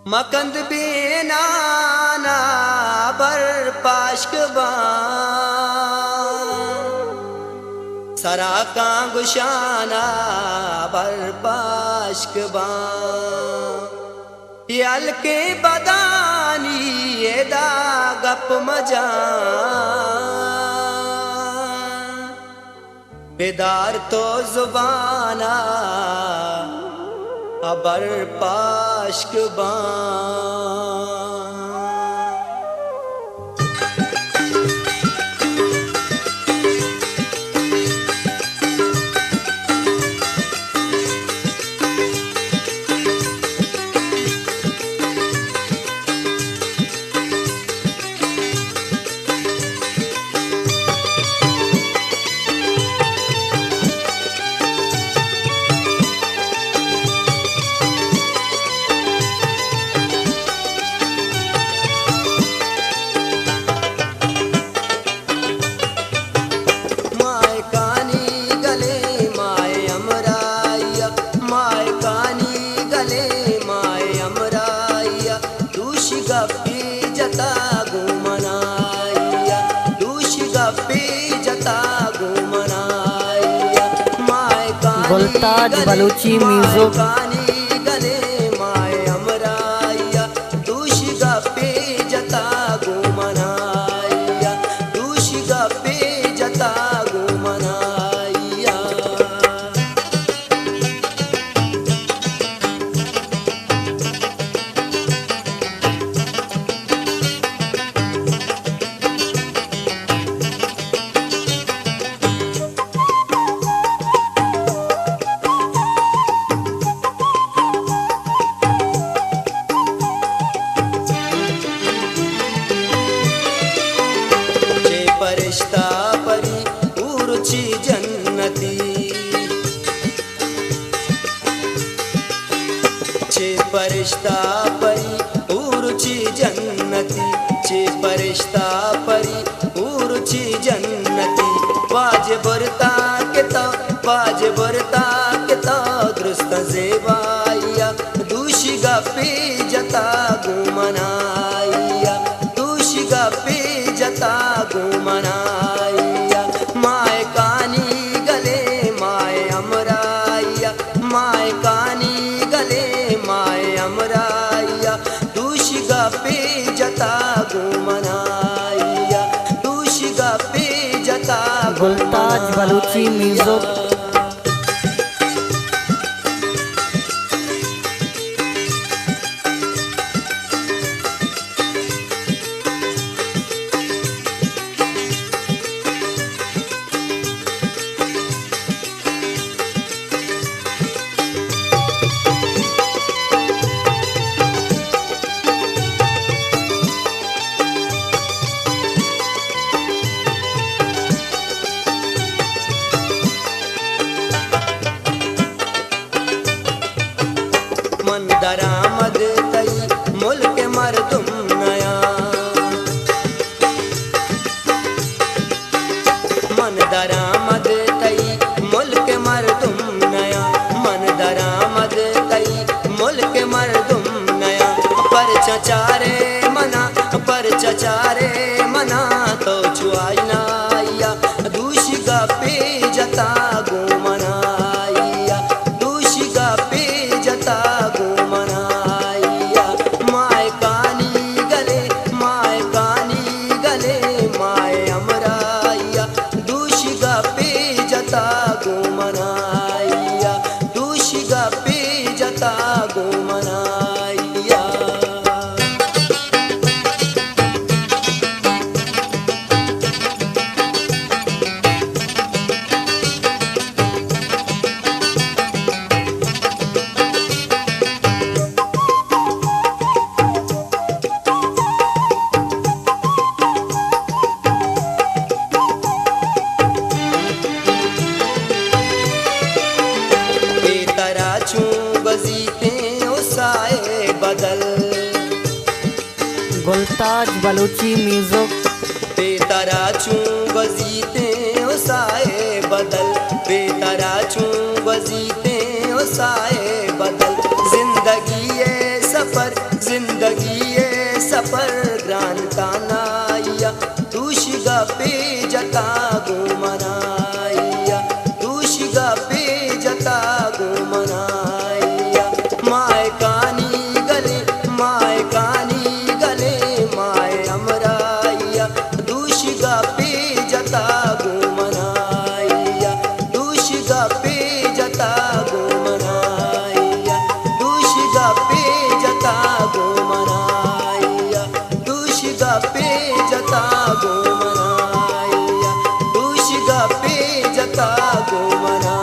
مکند بینانا بر پاشک باں، سراکاں گشانا بر پاشک باں۔ اے ہلکیں بدانی ادا گپ مجاں، بدار تو زبانا ابر پاشک باں۔ ماہکانی گلیں ماہ ہمراہیا، ماہکانی گلیں ماہ ہمراہیا، دوشی گپی جتا گوں منایا، دوشی گپی جتا گوں منایا۔ ماہکانی گلتاج بلوچی میوزک۔ ماہکانی گلیں ماہ ہمراہیا، دوشی گپے جتا گوں منایا، دوشی گپے جتا گوں منایا۔ چے پرشتہ پری حور چی جنتی، چے پرشتہ پری حور چی جنتی، چے پرشتہ پری حور چی جنتی۔ واجہ برتا کہ تو، واجہ برتا کہ تو درست زیبائیا، دوشی گپے جتا گوں منایا، دوشی گپے جتا گوں منایا۔ ماہکانی گلیں ماہ ہمراہیا، ماہکانی گلیں ماہ ہمراہیا، دوشی گپے جتا گوں منایا، دوشی گپے جتا گوں گلتاج بلوچی منایا۔ میوزک۔ من درآمد تئی ملک مردم نیاں، من درآمد تئی ملک مردم نیاں، من درآمد تئی ملک مردم نیاں۔ پرچا چارے منا، پرچا چارے منا، تو چو آئینایا، دوشی گپے جتا گوں منایا، دوشی گپے جتا گوں منایا۔ ماہکانی گلیں، ماہکانی گلیں ماہ ہمراہیا، دوشی گپے جتا گوں منایا، دوشی گپے جتا گوں منایا۔ اے ترا چوں گوزیتیں و سائے بدل۔ گلتاج بلوچی میوزک۔ پہ ترا چوں گوزیتیں و سائے بدل، پہ ترا چوں گوزیتیں و سائے بدل۔ زندگی ءِ سفر، تو منا